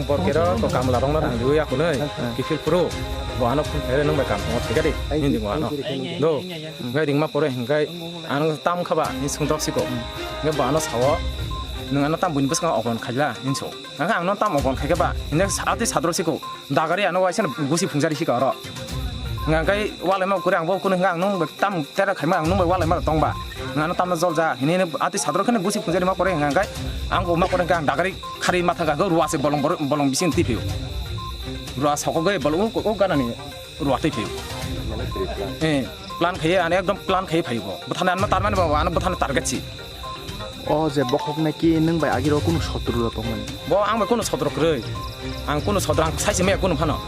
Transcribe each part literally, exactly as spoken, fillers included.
Kor kero ko kamla rong na rang liu ya kunoi. Kifil pro. Bo ano phun khere nung bai kam thongo thika di. Hindi mo ano. Do. Ngai ring ma pore hingkai ano tam khaba ni sung drop siko. Ngai bo ano sawo. Nung ano tam bun bus ka ogon khaila hinso. Ngai ang no tam ogon khaike ba. Hindi sa ati sadro siko. Dagari ano waisa gusi phungjari siko aro. Ngai walai ma kure ang bo kuno hingka ang nung bai tam tera khaima ang nung bai walai ma tong ba. Ngai ano tam no jol ja. Hini ati sadro khene gusi phungjari ma pore hingkai ang bo ma pore hingka ang dagari khari matha ga ruwa se bolong bor-, bolong bising twi phio. Ruwa soko gai bolong o, o gana ni ruwa twi phio. Eh, plan khaye ane ekdom plan khaye phayo. Buthana anma tarmani ba ano buthana target si. O je bokhok naki nwng bai agiro kunu sotru rok tongmani? Bo ang bai kunu sotru kwrwi. Ang kunu sotru ang saisi maya kunu phano.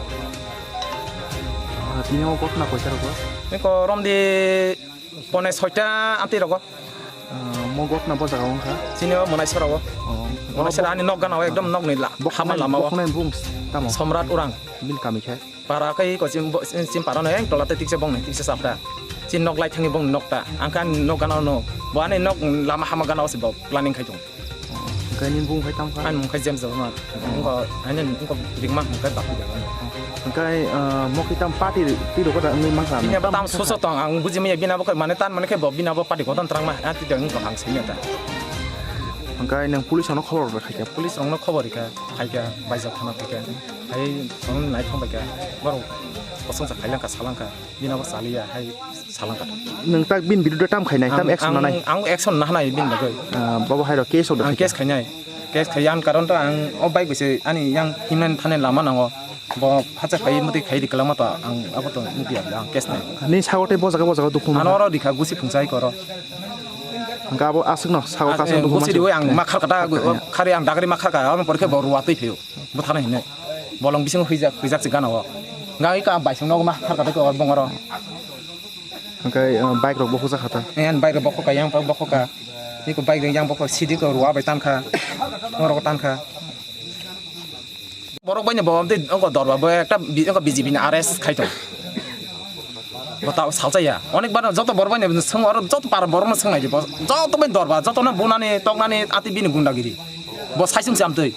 Ah, tini o gotna koita rogo? Niko romdi pone soita amti rogo. Ah, mo gotna bo jaga wngkha? Chini o monai sora o. Oh. Monai sora ani nok gana o ekdom nok ni la. Hama lama o. Bokhok nai bung tamo? Somrat Urang. Bin kami khai? Para kai ko chim bo-, chim para no eng tola te tikse bong ni tikse sapta. Chin nok lai thangi bong nok ta. Ang kan nok gana no. Bo ani nok lama hama gana o se bo planning khai tong. Hingke nini bung hai tamo kha? Ani mung khai James Debbarma. Wngkha, ani wngkha ringma hingkha bakti debbarma. Hingke, ah, mo khe tamo party twi rok da wngwi mankha? Bini abo tamo soso tong, ang buji manya bini abo khe mane tan mane khe bo bini abo party goton twrangma, ah, twi da wngkha ang sini ta. Hingke nang police ano khobor rw khaikha? Police rokno khobor rikha, khaikha, baijak thana khaikha. Hai, tong nai thang baikha, borok kosong sa khailangkha, salangkha. Bini abo chaliya hai salangkha. Nwng tak bini biruddhe tam khainai, tam Ang, action ang, nanai? Ang action nahanai bini bagwi. Ah, bobo hai rok case order Ang khaikha? Case khainai. Case khaiya ang karon to ang o bike bai se ani yang himnani thani lama nango. Bo hacha khai muti khai di kwlangma to ang abo to muti ya ang case nai. Ni sago tei bo jaga bo jaga dukhu Ano manha? Oro dikha gusi phungsa hai koro. Hingke abo aswkno sago Ah, kasang eh, dukhu gusi mansi. Riwi ang makhar kata, Makhar kata. Khari ang dagri makhar ka, amo porikhe bo ruwa twi phaio. Buthana hinwi. Bolong bisingo huijak, huijak se gana o. Ngai ka bai song nogo ma kharka tei ko bongoro. Hingke, ah, bike rok bokhok jakha ta? En bike rok bokhok ka, yang pa bokhok ka. Niko bike rok yang bokhok sidi ko ruwa bai tankha. Norok tankha. Borok bai ni bo amte ongo dorba bo ekta bi-, ongo B J P ni R S khai tong. Bo ta salsa ya. Onek bar joto borok bai ni song oro joto par borok no song nai bo. Joto bai dorba, joto no bunani, toknani, ati bini gundagiri. Bo saisung se amtwi.